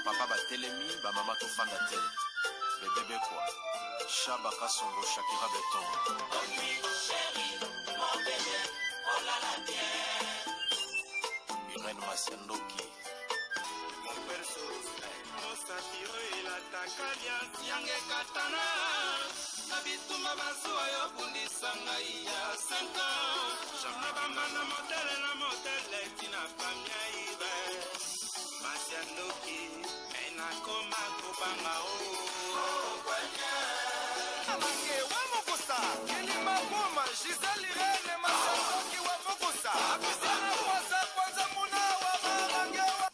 Ba papa batelemi, ba mama tofanda te. Bebe Bekwa, Shaba Kasongo, Shakira Beton. Irène Masiandoki. Mosapi oyo elataka liasi yanga ekatana na bitumba bazuwa yo bundisa ngai ya 5 ans na bambanda motele na motele tina famia ibe masi ya ndoki me nakoma kobanga o Mange wa mokosa kilima boma Gisèle Irène Masandoki wa mokosa Apisana kwasa kwanza muna wa marange wa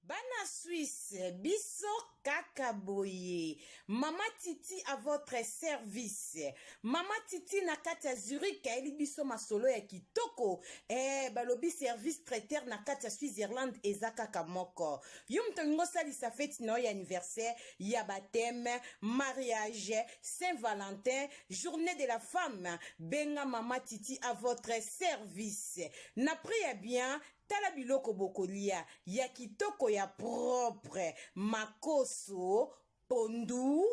Bana Suisse, biso kaka boye. Mama Titi à votre service. Mama Titi na kati ya Zurich ayeli biso masolo ya kitoko. Eh, balobi service traiteur na kati ya Switzerland eza kaka moko. Yo moto olingi osalisa feti na yo ya anniversaire, ya baptême, mariage, Saint-Valentin, journée de la femme, benga Mama Titi à votre service. Na prix ya bien, Tala biloko bokolia ya kitoko ya propre, makoso, pondu,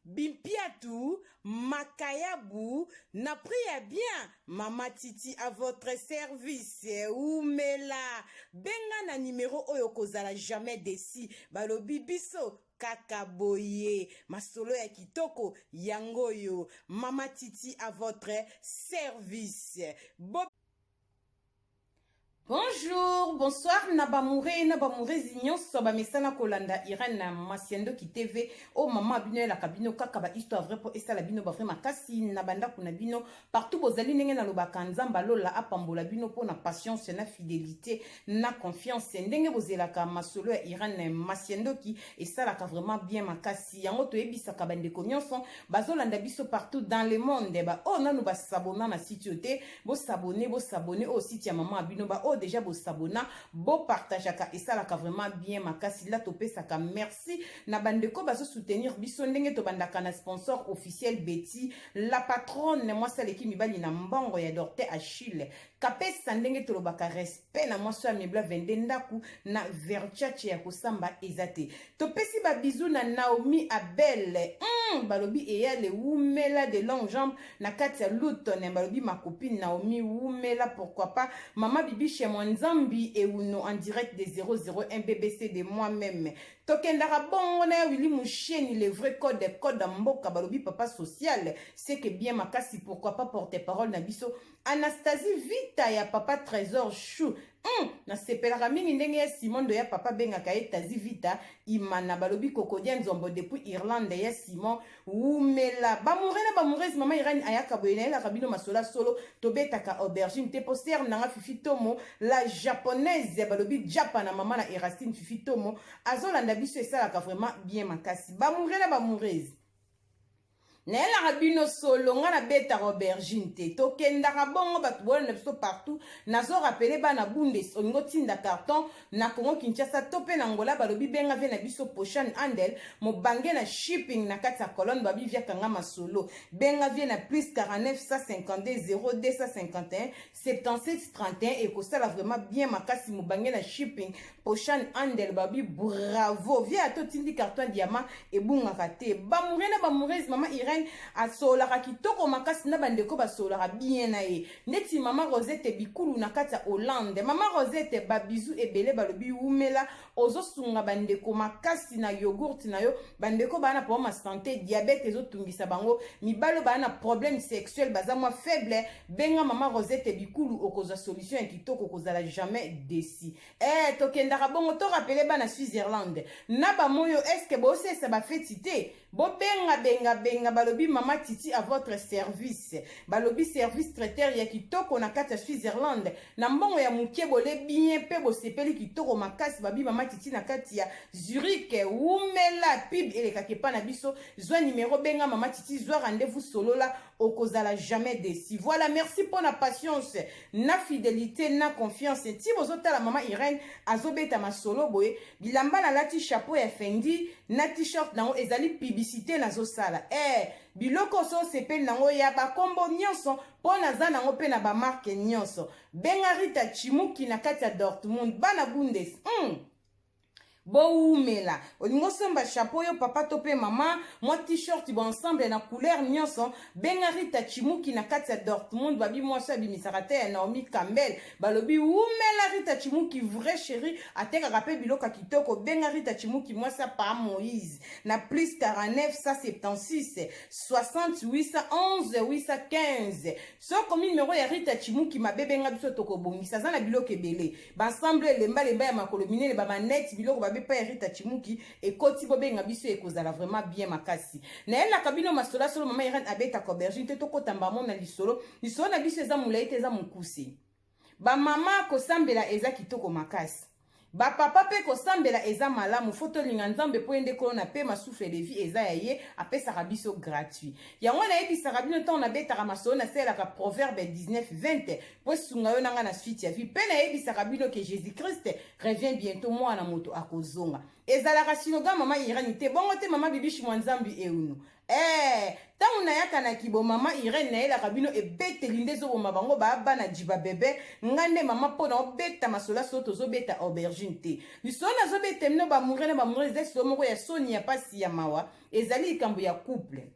bimpiatu, makayabu na prix ya bien mama titi à votre service wumela benga na numero oyo okozala jamais desi balobi biso kaka boye masolo ya kitoko yango oyo mama titi à votre service Bo Bonjour, bonsoir na bamoure na bamourezi nyonso bamesana kolanda Irène Masiandoki TV o mama bino elaka bino kaka ba histoire vrai po esala bino ba vrai makasi na bandako na bino partout bozali ndenge nalobaka Nzambe alola apambola bino mpo na patience na fidelité na confiance ndenge bozelaka masolo ya Irène Masiandoki esalaka vraiment bien makasi yango toyebisaka bandeko nyonso bazolanda biso partout dans le monde ba oyo nanu basabona na site oyo te bosabone bosabone oyo site ya mama ya bino ba oyo deja bosabona bopartageaka esalaka vraiment bien makasi la topesaka merci na bandeko bazosoutenir biso ndenge tobandaka na sponsor officiel Betty la patronne mwasi aleki mibali na mbongo ya Dorte Achille kapesa ndenge tolobaka respect na mwasi oyo amebla 22 ndaku na verchache ya kosamba eza te topesi ba bisous na Naomi Abel balobi eyale wumela de longue jambe na kati ya Luton balobi ma copine Naomi wumela pourquoi pas mama Bibiche Mwanzambi Euno en direct de 001 BBC de moi-même tokendaka bongo na ya Willy Musheni le vrai code code ya mboka balobi papa social c'est que bien makasi pourquoi pas porte-parole na biso Anastasie Vita ya papa Trésor Chou nasepelaka mingi ndenge ya Simon ya papa bengaka ye Tazi Vita Imana balobi Kokodia Nzombo depuis Irlande ya Simon wumela bamoure na bamourese mama Irani ayaka boye nayelaka bino masola solo tobetaka aubergine te po sœur nanga Fifi Tomo la japonaise balobi japa na mama na Erastine Fifi Tomo azolanda biso esalaka vraiment bien makasi bamoure na bamourese nayelaka bino solo nga nabetaka aubergine te tokendaka bongo bato bolanda biso partout nazo rappeler bana bundes olingi otinda carton na congo kinshasa to mpe na angola balobi benga vie na biso poshan andel mobange na shipping na kati ya colonne babi via kanga masolo benga vie na plus 49 152 0251 77 31 ekosala vraiment bien makasi mobange na shipping poshan andel babi bravo vie ata otindi carton diamant ebungaka te bamoure na bamourese mama irene asololaka kitoko makasi na bandeko basololaka bien na ye ndeti mama rosette bikulu na kati ya hollande mama rosette babizu ebele balobi wumela ozosunga bandeko makasi na yogourt na yo bandeko baa na problème ya santé diabète ezotungisa bango mibali oyo baa na problème sexuel baza mwa faible benga mama rosette bikulu okozwa solution ya kitoko okozala jamais desi eh tokendaka bongo torapele bana switzerland na bamoyo eske bosesa bafeti te bobenga benga benga balobi mama titi à votre service balobi service traiteur ya kitoko na kati ya switzerland na mbongo ya moke bole bien mpe bosepeli kitoko makasi babi mama titi na kati ya zurich wumela pib elekaka epa na biso zwa numero benga mama titi zwa rendez-vous solola okozala jamais déçu voilà merci mpo na patience na fidélité na confiance ti bozotala mama irene azobeta masolo boye bilamba nalati chapeau ya fendi na t-shirt nango ezali publicité nazosala eh, Biloko oso osepeli nango ya bakombo nyonso mpo naza nango mpe na bamarke nyonso. Benga Rita Chimuki na kati ya Dortmund, bana Bundes. Bowumela. Olingi osomba chapeau yo papa to pe mama, mwa t-shirt ba ensemble na couleur nyonso, benga Rita Chimuki na kati ya Dortmund, babi mwasi abimisaka te ya Naomi Campbell, balobi wumela Rita Chimuki vrai chérie, atekaka pe biloko ya kitoko, benga Rita Chimuki mwasi ya Pa Moïse na plus 49 176 60 811 815. Soki okomi numero ya Rita Chimuki mabe, benga biso tokobongisa, aza na biloko ebele. Baensemble elemba lemba ya makolo minene, ba manette, biloko babe pa ya Rita Chimuki ekoti, bobenga biso ekozala vraiment bien makasi. Nayelaka bino masolo ya solo, mama Irène abetaka aubergine te, tokota mbamo na lisolo. Lisolo na biso eza molai te, eza mokuse. Ba mama kosambela eza kitoko makasi. Ba papa pe kosambela eza malamu, fo tolinga Nzambe po ye nde kolo na pema, souffle de vie eza ya ye, apesaka biso gratuit. Yango nayebisaka bino ntango nabetaka masolo, nasalelaka proverbe 19 20 po esunga yo na nga na suite ya vie. Pe nayebisaka bino ke Jésus Christ revient bientôt, mwana moto akozonga. Ezalaka sinoga mama Irène te, bongo te mama Bibishi mwa Nzambi eunu. Ntango nayaka na kibo mama Irène nayelaka bino ebeteli nde ezoboma bango ba bana jiba bebe, nga nde mama mpo na obeta masolo solo tozobeta aubergine te. Lisolo nazobeta bino ba amoureux na ba amoureux eza lisolo moko ya soni ya pasi ya mawa, ezali likambo ya couple.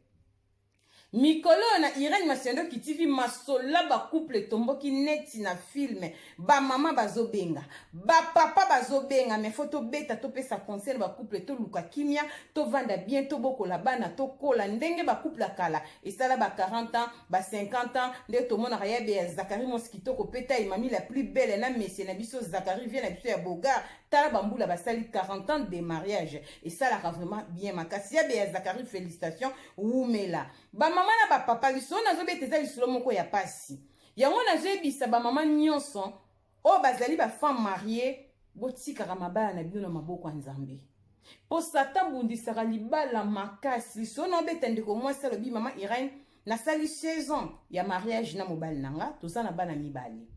Mikolo oyo na Irène Masiandoki TV masola ba couple etomboki neti na film, ba mama bazobenga, ba papa bazobenga, mais faut tobeta topesa conseil ba couple, toluka kimia, tovanda bien, tobokola bana, tokola ndenge ba couple ya kala esala ba 40 ans, ba 50 ans, nde tomonaka ya be ya Zacharie mwasi kitoko pe taille mami la plus belle na monsieur na biso Zacharie vie na biso ya Bogar, tala bambula basali 40 ans de mariage, esalaka vraiment bien makasi. Ya be ya Zacharie félicitations, wumela. Ba mama na ba papa, lisolo nazobeta eza lisolo moko ya pasi. Yango nazoyebisa ba mama nyonso oyo bazali ba femme mariée, botikaka mabala na bino na maboko ya Nzambe. Po Satan bundisaka libala makasi. Lisolo na obeta ndeko mwasi alobi mama Irène, nasali 16 ans ya mariage na mobali na nga, toza na bana mibale.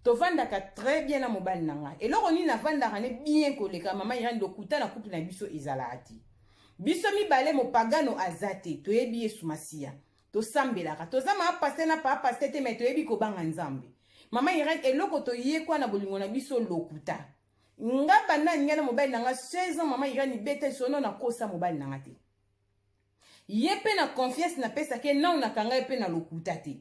Tovandaka très bien na mobali na nga. Eloko nini navandaka ne bien koleka mama Irène, lokuta na couple na biso ezalaka te. Biso mibale mopagano aza te, toyebi Yesu Masiya. Tosambelaka, toza ma pasteur na pa pasteur te, mais toyebi kobanga Nzambe. Mama Irène, eloko toyekwa na bolingo na biso lokuta. Nga banda nga na mobali na nga 16 ans, mama Irène beta sono na kosa mobali na nga te. Ye pe na confiance na pesa ke non na kanga ye pe na lokuta te.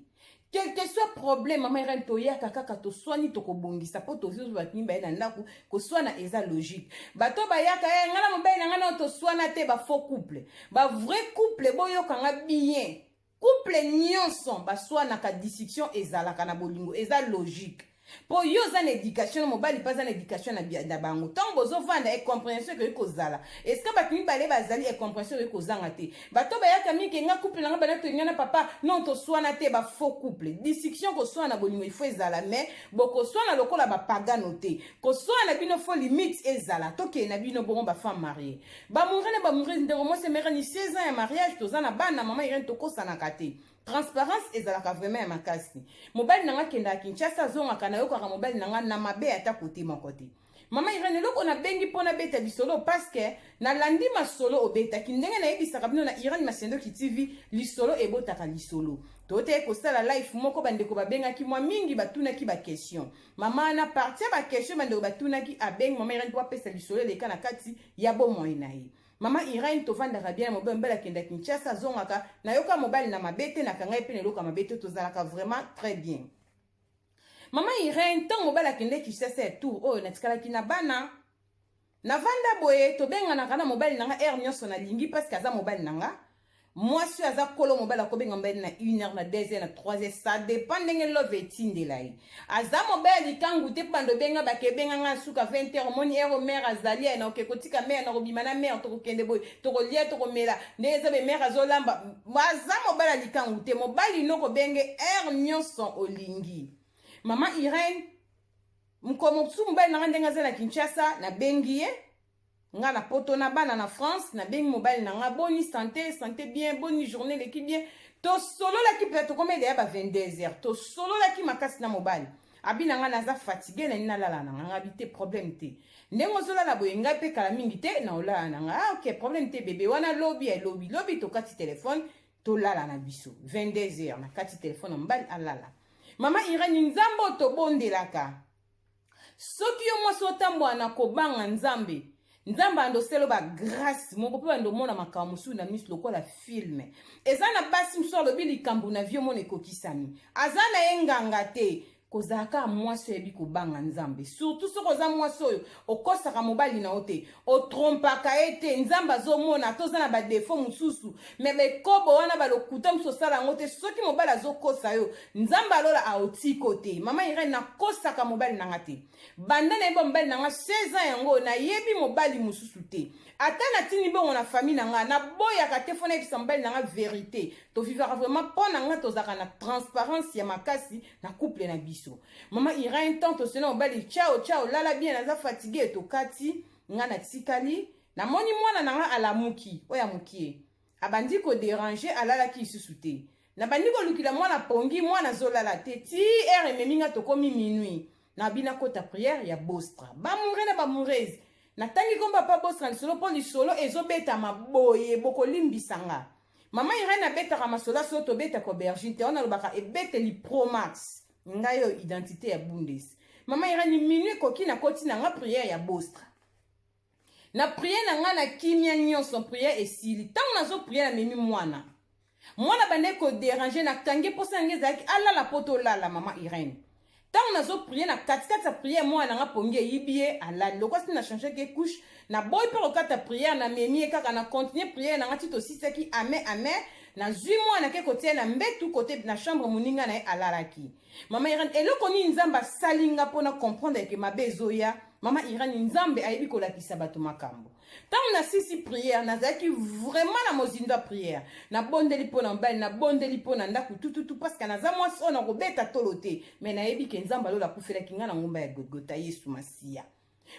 Quel que soit problème, mama Irène, toyaka kaka toswani tokobongisa po tozwi bato mibale na ndako, koswana eza logique. Bato bayaka nga na mobali na nga na toswana te, ba faux couple. Ba vrai couple boyoka nga bien. Couple nyonso baswanaka, discussion ezalaka na bolingo, eza logique. Po yo oza na éducation na mobali mpe aza na éducation na bango. Ntango bozovanda, incompréhension ekoki kozala. Esika bato mibale bazali, incompréhension ekoki kozanga te. Bato bayaka mingi nga couple na nga bana tolinga na papa, non toswana te, ba faux couple. Discussion koswana na bolingo il faut ezala, mais bokoswana lokola bapagano te. Koswana na bino faut limite ezala. Tokende na bino bongo ba femme mariée. Ba amoureux na ba amoureuse, ndeko mwasi mère ni 16 ans ya mariage, toza na bana, mama Irène tokosanaka te. Transparence ezalaka vraiment ya makasi. Mobali na nga akendaka Kinshasa, azongaka, nayokaka mobali na nga na mabe ata kote moko te. Mama Irène, eloko nabengi mpo nabeta lisolo parce que nalandi masolo obetaki ndenge nayebisaka bino na Irène Masiandoki TV, lisolo ebotaka lisolo. Toteye kosala live moko, bandeko babengaki mwa mingi, batunaki ba question. Mama na partie ba question bandeko batunaki, abengi mama Irène mpo apesa lisolo eleka na kati ya bomoi na ye. Mama Irène, tovandaka bien na mobali, mobali akenda Kinshasa, azongaka, nayoka mobali na mabe te, nakanga ye mpe na eloko ya mabe te, tozalaka vraiment très bien. Mama Irène, ntango mobali akende Kinshasa ya tour oyo, natikalaki na bana, navanda boye, tobenganaka na mobali na nga heure nyonso nalingi parce que aza mobali na nga. Mwasi oyo aza kolo mobali akobenga mobali na 1 heure, na 2 heures, na 3 heures, ça dépend ndenge love etindela ye. Aza mobali likangu te mpo bando obenga bake ebenga nga suka 20 heures, omoni heure mère azali ya na oke kotika mère na kobima na mère, tokokende boye, tokolia, tokomela, ndenge eza be mère azolamba. Aza mobali likangu te, mobali no kobenge heure nyonso olingi. Mama Irène, mokolo mosusu mobali na nga ndenge aza na Kinshasa, nabengi ye. Nga na poto na bana na France, nabengi mobali na nga, boni santé, santé bien, boni journée eleki bien. Tosololaki mpenza, tokomi deya ba 22 heures, tosololaki makasi na mobali. Abi na nga naza fatigué, nani nalala na nga, nga bi te problème te. Ndenge ozolala boye ngai mpe kala mingi te na olala na nga. Ah ok, problème te bébé, wana lobi ya lobi, lobi tokati téléphone. Tolala na biso 22 heures, na kati telefone ya mobali alala. Mama Irene, Nzambe oyo tobondelaka, soki yo mwasi otambola na kobanga Nzambe, Nzambe andoselo ba grâce moko mpe bando omona makambo mosusu na miso lokola filme. Eza na basi mosusu alobi likambo na vie, omona ekokisami. Aza na ye nganga te. Kozala kaka mwasi oyebi kobanga Nzambe, surtout soki oza mwasi oyo okosaka mobali na yo te, otrompaka ye te, Nzambe azomona ata oza na badefo mosusu, me bekobo wana balokuta mosusu osala yango te. Soki mobali azokosa yo, Nzambe alola aotiko te. Mama Irene, nakosaka mobali na nga te. Banda nayeba mobali na nga 16 ans yango, nayebi mobali mosusu te. Ata natindi bongo na famille na nga, naboyaka te. Fo nayebisa mobali na nga verité. Tovivaka vraiment mpo na nga, tozalaka na transparence ya makasi na couple na biso. Mama Irene, tant tosena mobali ciao ciao, lala bien, naza fatigue. Tokati, nga natikali, namoni mwana na nga alamuki, oyo amokie abandi kodéranger, alalaki lisusu te. Nabandi kolukila mwana pongi, mwana azolala te. Ti heure ememi nga, tokomi minuit, nabi nakota prière ya Bostra. Bamoure na bamourese, natangi komba pa Bostra lisolo mpo lisolo ezobetama boye, bokolimbisa nga. Mama Irene abetaka masolo aso, tobetaka aubergine te, wana alobaka ebeteli promax. Ngai oyo identité ya Bundes. Mama Irene, minuit ekoki, nakoti na nga prière ya Bostra. Na prière na ngai na kimia nyonso, prière esili. Ntango nazoprier, namemi mwana. Mwana bandaki kodéranger, nakangi mposa yango ezalaki alala mpo tolala. Mama Irene, ntango nazoprier, na katikati ya prière, mwana na nga pongi eyibi ye, alali. Lokola si na changeki couche, naboyi mpe kokata prière, namemi ye kaka, na continue prière na nga ti tosisaki amen amen. Nazwi mwana ke kotia na mbetu kote na chambre moninga na ye alalaki. Mama Irene, eloko nini Nzambe asali nga mpona comprendre ke mabe ezoya? Mama Irene, Nzambe ayebi kolakisa bato makambo. Ntango nasisi prière, nazalaki vraiment na mozindo ya prière, nabondeli mpo na mobali, nabondeli mpo na ndako tututu, parce que naza mwasi oyo nakobeta tolo te, me nayebi ke Nzambe alola akufelaki ngai na ngomba ya Golgota, Yesu Masiya.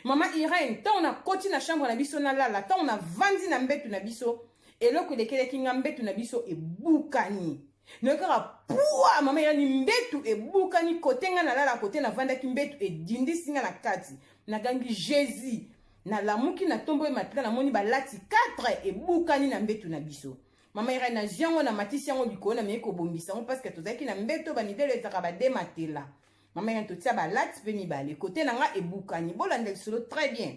Mama Irene, ntango nakoti na chambre na biso nalala, ntango navandi na mbetu na biso, eloko elekelaki nga, mbetu na biso ebukani. Nayoki kaka pua. Mama Irene, mbetu ebukani kote nga nalala, kote navandaki, mbetu edindisi nga na kati. Nagangi Jésus, nalamuki, natombo ye matelas, namoni balati 4 ebukani na mbetu na biso. Mama Irene, nazwi yango, namatisi yango likolo, namei kobongisa yango, parce que tozalaki na mbeto bamidele ezalaka bade matelas. Mama Irene, totia balati mpe mibale kote na nga ebukani. Bolanda lisolo très bien,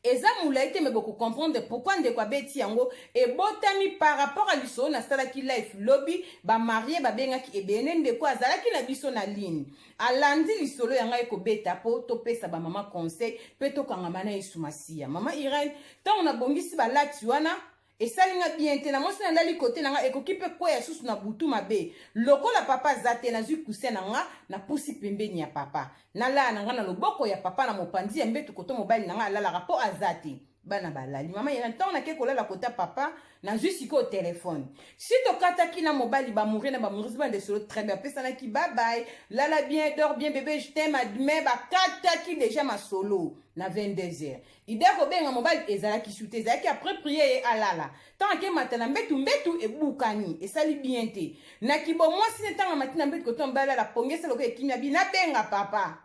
eza molai te, me bokocomprendre pourquoi ndeko abeti yango ebotami par rapport à lisolo nasalaki live lobi. Bamarie babengaki ebele, ndeko azalaki na biso na ligne, alandi lisolo ya ngai ekobeta mpo topesa bamama conseil mpe tokangama na Yesu Masiya. Mama Irene, ntango nabongisi balati wana, esali nga bien te. Na mwasi nalali kote na nga, ekoki mpe kweya susu na butu mabe. Lokola papa aza te, nazwi coussin na nga, napusi pembeni ya papa, nalala na nga na loboko ya papa na mopanzi ya mbetu koto mobali na nga alalaka mpo aza te, bana balali. Mama yena, ntango nake kolala kota papa, nazwi sikoyo telefone. Si tokataki na mobali, bamouri na bamouri bande solo très bien, apesanaki babai, lala bien, dors bien bébé, je t'aime, admet. Bakataki déjà masolo na 22 heures. Idée kobenga mobali ezalaki su te, ezalaki après prière ye alala. Ntango akemata na mbetu, mbetu ebukani, esali bien te. Na kibomwasi ne, ntango amati na mbetu koto mobali alala, pongi esala lokola ekimia bi. Nabenga papa,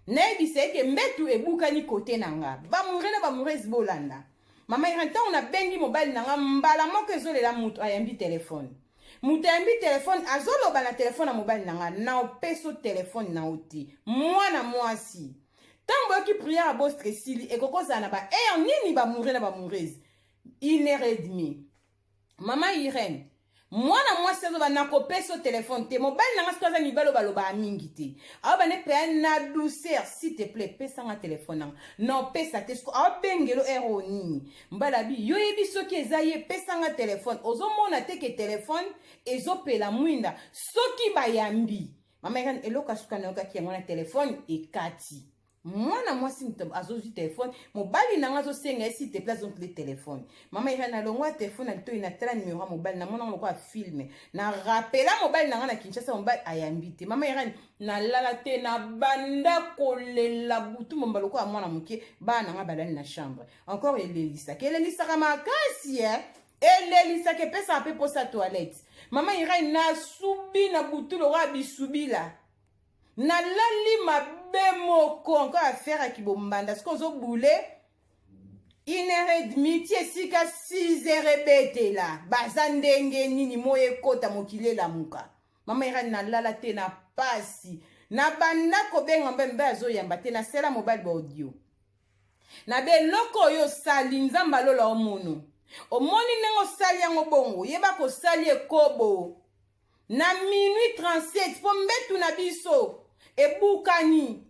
nayebisa ye ke mbetu ebukani kote na nga. Bamoure na bamourese, bolanda mama Irene. Ntango nabengi mobali na nga, mbala moko ezolela, moto ayambi telefone, moto ayambi telefone, azoloba na telefone na mobali na nga: "Na opeso telefone na yo te." Mwana mwasi, ntango boyoki prière ya Bostre esili, ekoki kozala na ba heure nini, bamoure na bamourese? 1h30. Mama Irene, mwana mwasi azoba: "Nakopesa telefone te." Mobali na nga soki aza mibali oyo balobaka mingi te, aoba ne peya na douceur: "S'il te plaît, pesanga telefone nanga." "Na opesa te." Siko aobengelo heure oyo nini? Mobali abi: "Yo yebi soki eza ye, pesanga telefone. Ozomona te ke telefone ezopela mwinda soki bayambi?" Mama Irene, eloko asuka nayokaki yango na telefone ekati. Mwana mwasi moto azozwi telefone, mobali na nga azosenga ye: "S'il te plaît, azongeli telefone." Mama Irene, nalongwa telefone na litoi, natala numero ya mobali, namonango lokola film. Na rapela mobali na nga na Kinshasa, mobali ayambi te. Mama Irene, nalala te, nabanda kolela butu momba lokola mwana moke. Bana na nga balali na chambre encore. Elelisaka, elelisaka makasi, eh? Elelisaka, epesaka mpe mposa toilette. Mama Irene, nasubi na butu lokola bisubila, nalali mabe moko encore. Affaire ya kibombanda, soki ozobule. Une heure et demie ti esika 6 heures ebetela baza ndenge nini moi ekota mokili elamuka. Mama Irene nalala te na pasi. Na banda kobenga mbe mbe azoyamba te nasela mobali ba audio. Na beloko oyo osali nzambe alola omono. Omoni ndenge osali yango bongo yeba kosali ekobo. Na minuit 37 mpo mbetu na biso ebukani.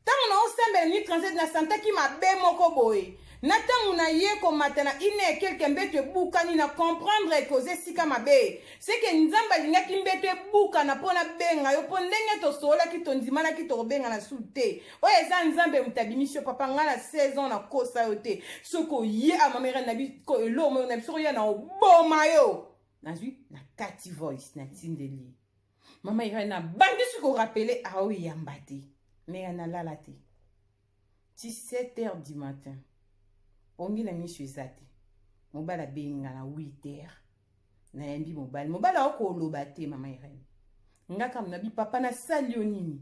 Ntango naosambela minuit 37 nasantaki mabe moko boye. Na ntango na ye komata na une et quelque mbetu ebukani na comprendre que oza esika mabe. Seke Nzambe alingaki mbetu ebukana mpo nabenga yo mpo ndenge tosololaki tondimanaki tokobengana su te. Oyo eza Nzambe moto abimisi yo papa ngai na 16 ans nakosa yo te. Soki oye a mama Irene na biso eloko moko na biso oya na oboma yo. Nazwi na kati voice natindeli ye. Mama Irene abandisi korapele aoyamba te. Meya nalala te. Ti 7 heures du matin. Pongi na miso eza te. Mobali abengi nga na 8 heures. Nayambi mobali. Mobali akoloba te mama Irene. Nga kaka nabi papa nasali yo nini?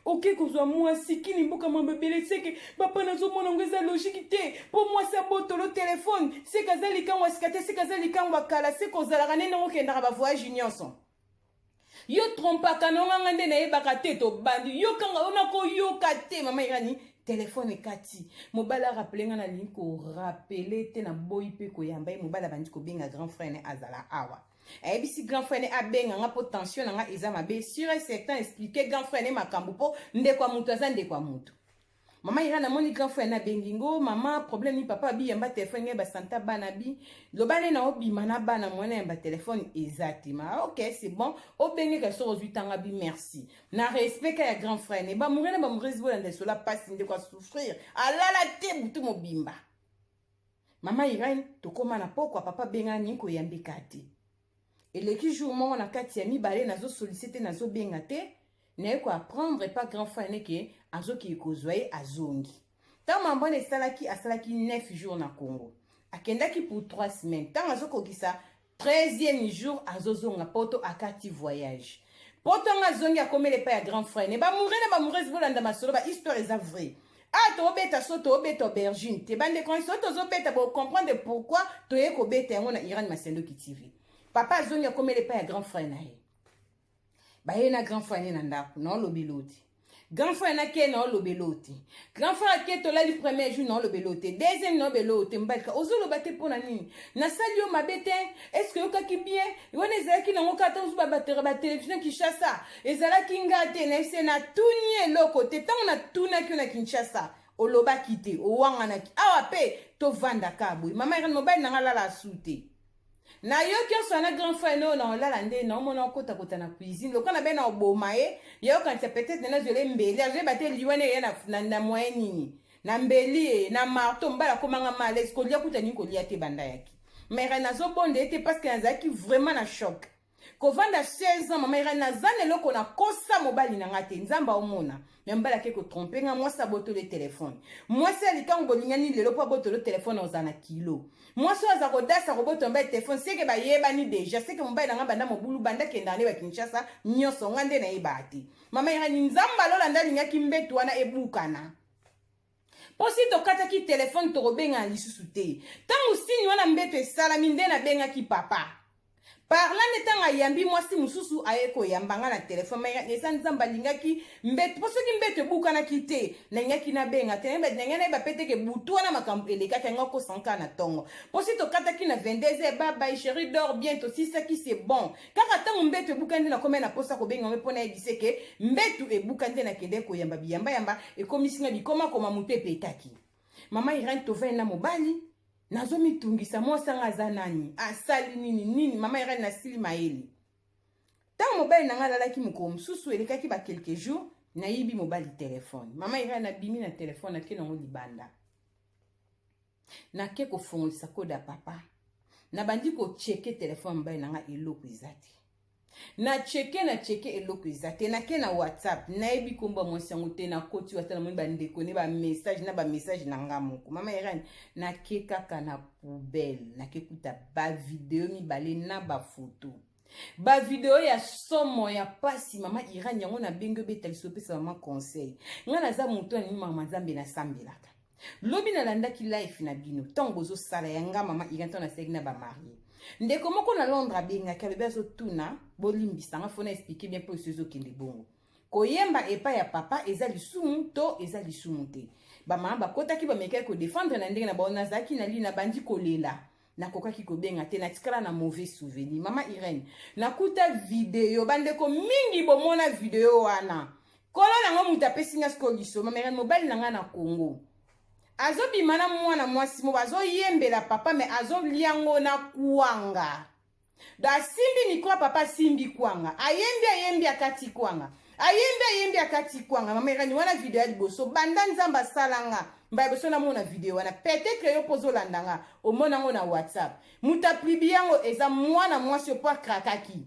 Oke kozwa mwasi kini mboka mambo ebele seke papa nazomona ngo eza logique te mpo mwasi abotolo telefone seke aza likango ya sika te seke aza likango ya kala seke ozalaka nde ndenge okendaka bavoyage nyonso yo trompaka na nga nde nayebaka te tobandi yokanga yo nakoyoka te mama irani telefone ekati mobali arapele nga nalingi korapele te naboyi mpe koyamba ye mobali abandi kobenga grand frère ne azala awa ayebisi grand frère ne abenga nga mpo tension na nga eza mabe sur et certain explique grand frère ne makambo mpo ndeko ya moto aza ndeko ya moto mama ira namoni grand frère nabengi ngo mama problème ni papa abi yamba telefone ngai basanta bana bi loba nde na obima na bana mwana yamba telefone eza te ma ok c'est bon obengeka soki ozwi tanga bi merci na respect ka ya grand frère ne bamoure na bamourese bolanda esola mpasi ndeko asouffrir alala te butu mobimba mama Irène tokoma na pokwa papa bengani koyambika te eleki jour moko na kati ya mibale nazosolise te nazobenga te naye koapprendre epa grand frère neke azokii kozwa ye azongi ntango mambo wana esalaki asalaki 9 jours na congo akendaki pour 3 semaines ntango azokokisa 13e jour azozonga poto akati voyage poto anga azongi akomela epai ya grand frère ne bamoure na bamoureuse bolanda masolo ba histoire eza vrai ah tobeta so tobeta aubergine te bandeko so tozobeta bocomprendre pourquoi toye kobeta yango na iran masendoki tv papa azongi akomela epai ya grand frère na ye baye na grand frère ne na ndako na olobeli oti grand frère na ke na olobeli oti grand frère ake tolali premier jour na olobeli ote deuxième na olobeli ote mobali ka ozoloba te mpo na nini nasali yo mabe te est ce que oyokaki bien wana ezalaki nango kaka ntango mosusu babatera batelevizio kinshasa ezalaki nga te nayebise natuni eloko te ntango natunaki yo na kinshasa olobaki te owanganaki awa mpe tovandaka boye mama irene mobali na nga alala asu te nayoki oswa na grand frère noyo na olala nde naomona okotakota na cuisine lokola na be na oboma ye ye okanisa peut-être nazwele mbeli azoyeba te liwa ne eya na, na, na moyen nini na mbeli ye na marteau mobali akomanga malaise kolia kuta nini kolia te banda yaki mere nazobonda ye te parce que nazalaki vraiment na choc kovanda 16 ans mama irene naza na eloko nakosa mobali na nga te nzambe aomona me mobali ake kotrompe nga mwasi abotoli telefone mwasi ya likango bolingani lelo mpo abotoli telefone ozala na kilo mwasi oyo aza kodasa kobotola mobali telefone seke bayebani deja seke mobali na nga banda mobulu banda kendaka nde bakinshasa nyonso nga nde nayebaka te mama irene nzambe alola nde alingaki mbetu wana ebukana mpo si tokataki telefone tokobengana lisusu te ntango sini wana mbeto esalami nde nabengaki papa parla nde ntango ayambi mwasi mosusu aye koyamba nga na telefone ma eza nzambe alingaki mbeto mpo soki mbeto ebukanaki te nalingaki nabenga te nalingaki nayeba mpe teke butu wana makambo elekaki yango akosanka na ntongo mpo si tokataki na 22 heures babai chéri dor bien tosisaki c'est bon kaka ntango mbeto ebukani nde nakomai na mposa kobenga ngo mpo nayebise ke mbeto ebukani nde nakende koyamba biyambayamba ekomisi nga bikomakoma moto epetaki mama irene tovai na mobali nazomitungisa mwasi anga aza nani asali nini nini mama irene nasili mayele ntango mobali na ngai alalaki mokolo mosusu elekaki ba quelques jours nayibi mobali telefone mama irene abimi na telefone ake nango libanda nake kofongolisa kode ya papa nabandi kocheke telefone mobali na ngai eloko eza te na cheke na cheke eloko eza te nake na whatsapp nayebi nkombo ya mwasi yango te nakoti whatsapp namoni bandeko ne bamessage na bamessage na nga moko mama irene nake kaka na poubelle nake kuta bavideo mibale na bafoto bavideo ya somo ya pasi mama irene yango nabengi obeta liso opesa mama conseil ngai naza moto alingi mama nzambe nasambelaka. Lobi nalandaki life na bino ntango bozosala ya nga mama Irene, ntango nasalaki na bamarie. Ndeko moko na Londres abengaki, alobi azotuna, bolimbisa nga, fona explike bien mpo eso ezokende bongo. Koyemba epai ya papa eza lisumu to eza lisumu te? Bamama bakotaki, bamekaki kodefendre na ndenge na bango. Nazalaki na li, nabandi kolela, nakokaki kobenga te, natikala na mauvais souvenir. Mama Irene, nakuta video, bandeko mingi bomona video wana. Kolo nango moto apesi nga sikoyo lisolo. Mama Irene, mobali na ngai na Congo azobima na mwana mwasi moko, azoyembela papa, me azoliango na kwanga. Do asimbi mikro, papa asimbi kwanga, ayembi, ayembi, akati kwanga, ayembi, ayembi, akati kwanga. Mama Irene, wana video ya liboso banda Nzambe asala nga, mbala liboso namona video wana. Peut-être yo mpo ozolanda nga, omona yango na WhatsApp. Moto aplibi yango eza mwana mwasi oyo mpo akrakaki.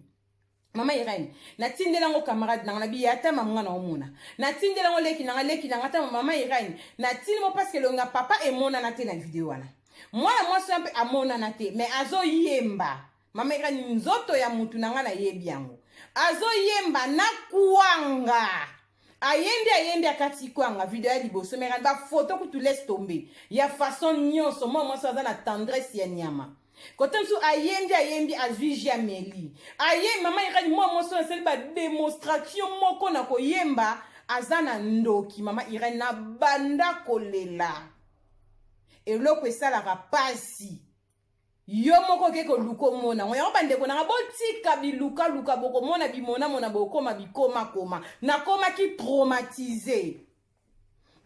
Mama Irene, natindela yango camarade nanga, nabi ata mama na omona, natindela yango leki nanga, leki nanga ata mama Irene, natindi mo parce que elongi ya papa emonana te na video wana. Mwana mwasi wana mpe amonana te, mais azoyemba. Mama Irene, nzoto ya mutu na nga nayebi yango, azoyemba na kwanga, ayembi, ayembi, akati kwanga. Video ya liboso mere, bafoto kutu laisse tomber, ya façon nyonso. Mwana mwasi aza na tendresse ya nyama. Kote mosusu ayembi, ayembi, azwi ji, ameli, aye. Mama Irene, mwana mwasi oyo asali bademonstration moko na koyemba, aza na ndoki. Mama Irene, na banda kolela, eloko esalaka pasi, yo moko oke koluka omona ngo yango. Bandeko nanga, botika bilukaluka, bokomona bimonamona, bokoma bikomakoma. Nakomaki traumatisé.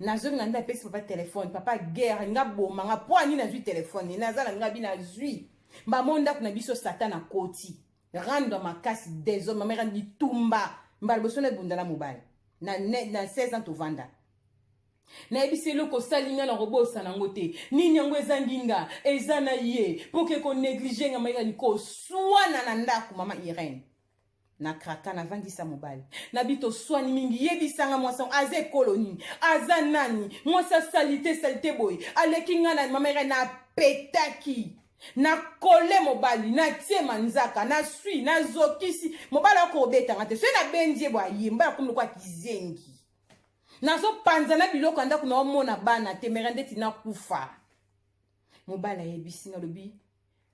Nazongi na nde, apesi papa telefone. Papa guerre nga boma nga mpo ani nazwi telefone, naza na nga bi nazwi mbamo ndako na biso. Satan akoti rando makasi, désordre. Mama, bitumba mbala liboso na ebunda na mobali na 16 ans tovanda. Nayebisi eloko osali nga na kobosana yango te. Nini yango ezangi nga eza na ye mpo ke konéglige nga mayekani koswana na ndako. Mama Irene, na kraka, navandisa mobali na bi, toswani mingi. Yebisanga, mwasi yango aza ekolo nini? Aza nani? Mwasi asali te, sali te boye, aleki nga na. Mama Irene, napetaki, nakole mobali, natie manzaka, naswi, nazokisi mobali. Akobetanga te soki nabendi ye boye, aye mobali akomi lokola kizengi. Nazopanza na biloko ya ndako, naomona bana te mere ndeti nakufa. Mobali ayebisi nga, alobi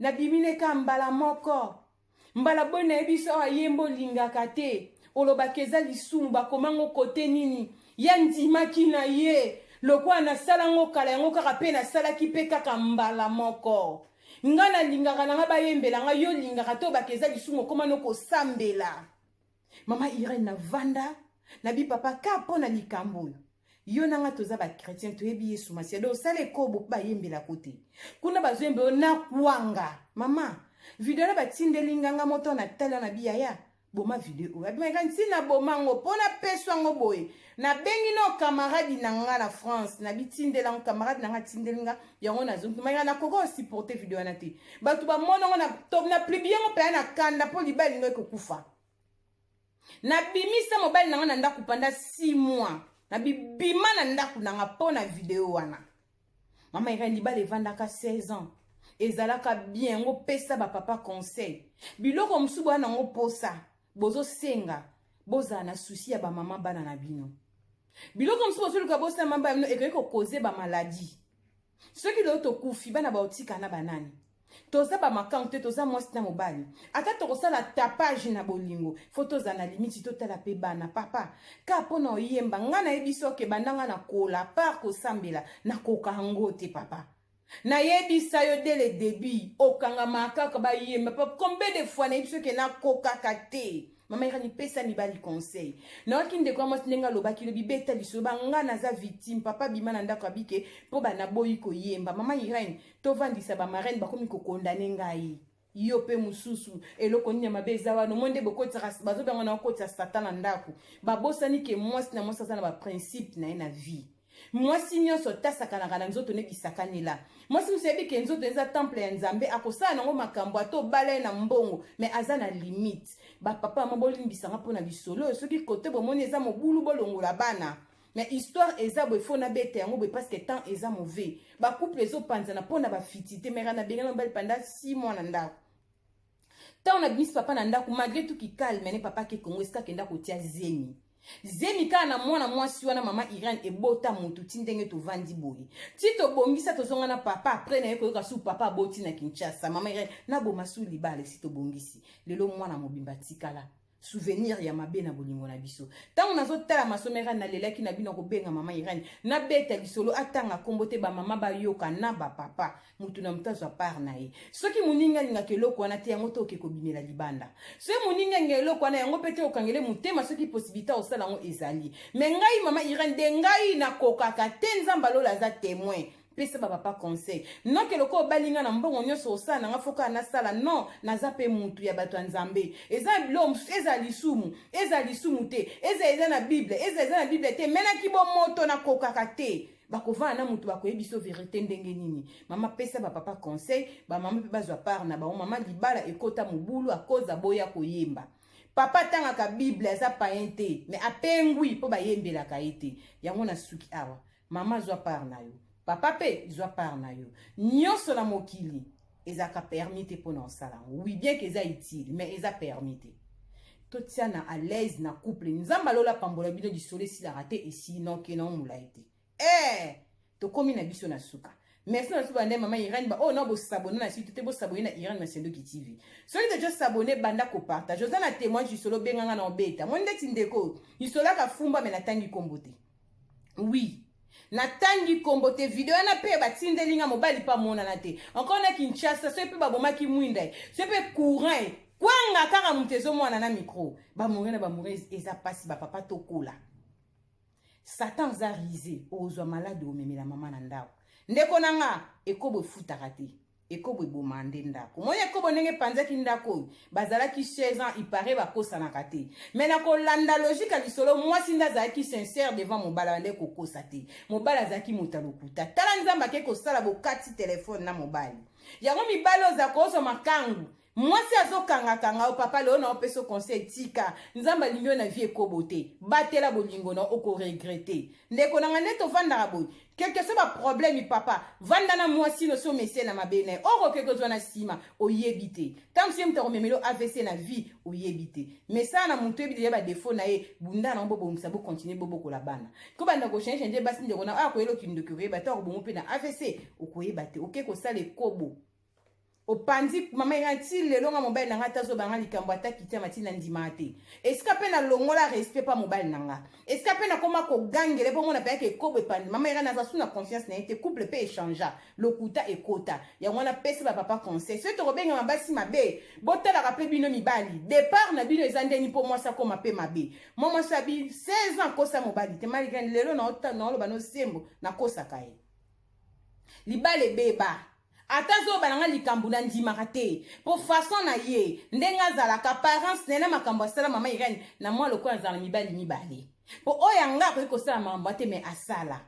nabimi neka mbala moko, mbala boye. Nayebi so awa yemba olingaka te, olobaka eza lisumu, bakomango kote nini? Ya ndimaki na ye lokola nasalango kala yango kaka mpe nasalaki mpe kaka mbala moko. Nga nalingaka na nga bayembela nga, yo olingaka te, obaka eza lisumu, okóma no kosambela. Mama Irene, navanda, nabi papa ka mpo na likambo oyo, yo na nga toza bachrétien, toyebi Yesu Masiya. Do osala ekobo mpo bayembelako te kuna, bazoyemba yo na kwanga. Mama, video na batindeli nganga moto na tala na biyaya, boma video oyo. Abimaka ntina boma yango mpo napeswa yango boye. Nabengi no camarade na nga na France, nabitindela yango. Camarade na nga atindeli nga yango, nazongi manga, nakoka osupporte video wana te. Bato bamona yango na publie yango mpenza na kanda mpo libala lingo ekokufa. Nabimisa mobali na nga na ndako pendant 6 mois, nabibima na ndako na nga mpo na video wana. Mama Irene, libala evandaka 16 ans, ezalaka bien. Yango pesa bapapa conseil, biloko mosusu boya nango posa bozosenga, bozala na susi ya bamama bana na bino. Biloko mosusu bozoluka bosala mamba bino, ekoki kokoze bamaladi. Soki lelo tokufi, bana baotika na banani? Toza bamakangu te, toza mwasi na mobali. Ata tokosala tapage na bolingo, fo tozala na limiti, totala mpe bana. Papa, ka mpo na oyemba, ngai nayebi soki ebanda ngai na kola par kosambela, nakoka yango te. Papa, nayebisa yo dès le début, okangama kaka bayemba. Papa, combien de fois nayebi soki nakokaka te? Mama Irani, pesa mibali conseil. Nayoki ndeko ya mwasi ndenge alobaki lobi, beta lisolo banga naza victime. Papa bima na ndako, abike mpo banaboyi koyemba. Mama Irene, tovandisa bamarraine, bakomi kokondane ngai, yo mpe mosusu. Eloko nini ya mabe eza wana? Omoi nde bokotisaka, bazobanga na okotisa Satan na ndako. Babosani ke mwasi na mwasi aza na baprincipe na ye na vie. Mwasi nyonso tasakanaka na nzoto ne bisakanela. Mwasi mosusu ayebi ke nzoto eza temple ya Nzambe, akosala nango makambo, ata obala ye na mbongo, mais aza na limite. Bapapa mo, bolimbisanga mpona lisolo oyo. Soki kote bomoni eza mobulu, bolongola bana. Mais histoire eza boye, fo nabeta yango boye parce que temps eza mauvais. Bacouple ezopanzana mpona bafiti te. Mera nabengana mobali pendant 6 mois na ndako. Ntango nabimisi papa na ndako, malgré tout ki calme ne papa ke Kongo esika akenda kotia zemi. Zemi kaka na mwana mwasi wana mama Irene ebota mutu ti ndenge tovandi boye. Ti tobongisa tozonga na papa après naye koyoka su papa aboti na Kinshasa. Mama Irene naboma su libala esi tobongisi. Lelo mwana mobimba tikala souvenir ya mabe na bolingo na biso. Tango nazotala masomera nalelaki na bino kobenga mama Irene nabeta lisolo atanga kombo te ba mama bayoka na ba papa. Mutu na mutu azwa part na ye. Soki moninga alingaka eloko wana te yango te oke kobimela libanda. Soki moninga alinga eloko wana yango pe te okangele motema soki possibilité osala yango ezali. Mais ngai mama Irène de ngai nakokaka te Nzambe ya lola aza temoin. Pesa ba papa conseil. Non ke lokola obali nga na mbongo nyonso osala na nga faut kaka nasala non naza pe mutu ya bato ya Nzambe. Eza biloko mosusu ezala lisumu, ezala lisumu te, ezala eza na Bible, ezala eza na Bible te mais na kibomoto nakokaka te. Bakovanda na mutu bakoyebi biso verite ndenge nini. Mama pesa ba papa conseil, ba mama pe bazwa part na bango. Mama libala ekota mobulu à cause aboya koyemba. Papa atangaka Bible aza païen te, mais apengwi po bayembelaka ye te. Yango na suki awa. Mama zwa part na yo. Papa pe zwa part na yo. Nyonso na mokili ezalaka permis te pona osala yango. Oui, bien que eza utile, mais eza permis te. Totiana à l'aise na couple. Nzambe alola pambola bino lisolo esilaka te esi noke na omulai te. Eh, tokomi na biso na suka. Merci na biso bande mama Irène ba oh non bo s'abonner na site te bo s'abonner na Irène Masendoki TV. Soki deja s'abonner banda ko partage. Oza na témoignage lisolo benganga na obeta. Moi ndeti ndeko, lisolo ka fumba mais natangi kombo te. Oui. Natangi kombo te video wana pe batindeli nga mobali pa monana te. Encore na Kinshasa soki pe babomaki mwinda, soki pe courant kwanga kaka moto ezomwana na micro. Ba mourena ba mourez eza pasi ba papa tokola. Satan aza risé, ozwa malade omemela mama na ndako. Ndeko na nga ekobo efutaka te. Ekobo eboma nde ndako. Moni ekobo ndenge epanzaki ndako oyo, bazalaki 16 ans, il paraît bakosanaka te. Mais na kolanda logique ya lisolo, mwasi nde azalaki sincère devant mobali, abandaki kokosa te. Mobali azalaki moto ya lokuta. Tala Nzambe ake kosala bokati telefone na mobali. Yango mibali oza kozwa makangu. Mwasi azokangakanga yo papa lelo na opesa yo conseil tika Nzambe alingi yo na vie ekobo te batela bolingo na oko regretter ndeko na nga nde tovandaka boye quelque soit ba problème papa vanda na mwasi no so mesie na mabe na ye okoke kozwa na nsima oyebi te ntango mosusu ye moto akomemela yo avc na vie oyebi te mesana na moto oyebi deja ba défaut na ye bunda na bobongisa bocontinue bobokola bana kobanda kochange change basi ndeko na oyo akoyela okindoki okoyeba te akobongo mpe na avc okoyeba te oke kosala ekobo Opanzi mama Irene ti lelo nga mobali na nga ata azoba nga likambo ata kiti ya mati na ndima te. Esika pe na longola respect pa mobali na nga. Esika pe nakoma kogangele po mona pe yake ekobo epanzi. Mama Irene aza su na confiance na ye te couple pe echangea. Lokuta ekota. Yango wana pesa ba papa conseil. Soki tokobengama basi mabe, botalaka pe bino mibali. Depart na bino eza ndeni po mwasi akoma pe mabe. Mwa mwasi abi 16 ans akosa mobali te. Malgré lelo na oloba no sembo nakosaka ye. Libala ebeba. Ata azoba na nga likambo na ndimaka te po façon na ye ndenge azalaka apparence na ye na makambo asala mama Irène na mwa lokola azala na mibali mibale po oyo ya nga akoki kosala makambo te mais asala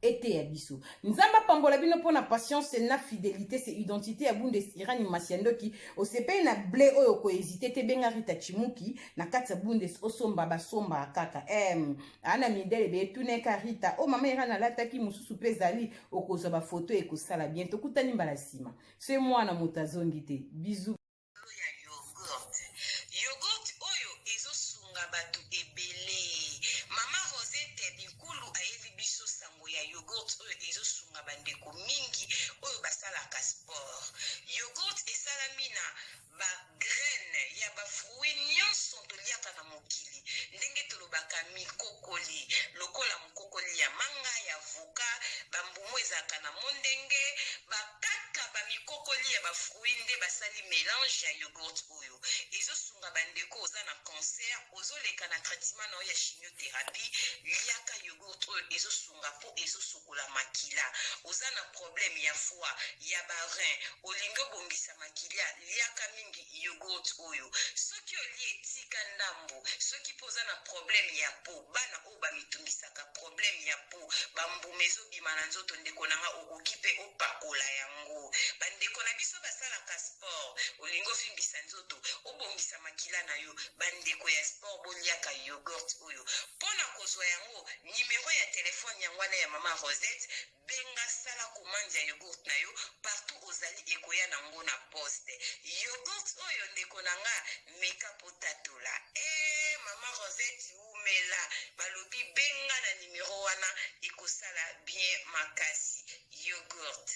eteya biso. Nzambe apambola bino mpo na patience na fidelité, c'est identité ya Bundes Irani Masiandoki. Osepeli na ble oyo okohésite te, benga Rita Chimuki na kati ya Bundes osomba basomba kaka ana midele beye tuneka Rita o oh, mama Irani alataki mosusu mpe ezali okozwa ba photo ekosala bien. Tokutani mbala nsima se mwana moto azongi te. Bisous. Ya yogurt. Yogurt oyo ezosunga bato ebele. Mama Rosette Binkulu ayeli biso sango ya yogurt oyo ezosunga bandeko mingi oyo basalaka sport. Yogurt esalami na ba graines ya ba fruits nyonso toliaka na mokili, ndenge tolobaka mikokoli, lokola mokokoli ya manga, ya avocat, ba mbumu ezalaka na mondenge, ba kaka ba mikokoli ya ba fruits nde basali melange ya yogourt oyo ezosunga ba ndeko oza na cancer, ozoleka na traitement na yo ya chimiotherapie, liaka yogourt oyo ezosunga po ezosokola makila. Oza na problème ya foie, ya ba rein, olingi obongisa makilia, liaka mingi yogourt oyo. Soki olie tika ndambu. Soki pe oza na problème ya peau, bana oyo bamitungisaka problème ya peau, ba mbuma ezobima na nzoto, ndeko na nga okoki pe opakola yango. Ba ndeko na biso basalaka sport, olingi ovimbisa nzoto, obongisa makila na yo, ba ndeko ya sport boliaka yogourt oyo. Pona kozwa yango, numero ya telephone yango wana ya mama Rosette, benga sala commande ya yogourt na yo partout ozali ekoya na ngo na poste. Yogourt oyo ndeko na nga meka po tatola. Eh mama. Mama Rosette wumela, balobi benga na numero wana, ekosala bien makasi. Yoghurt.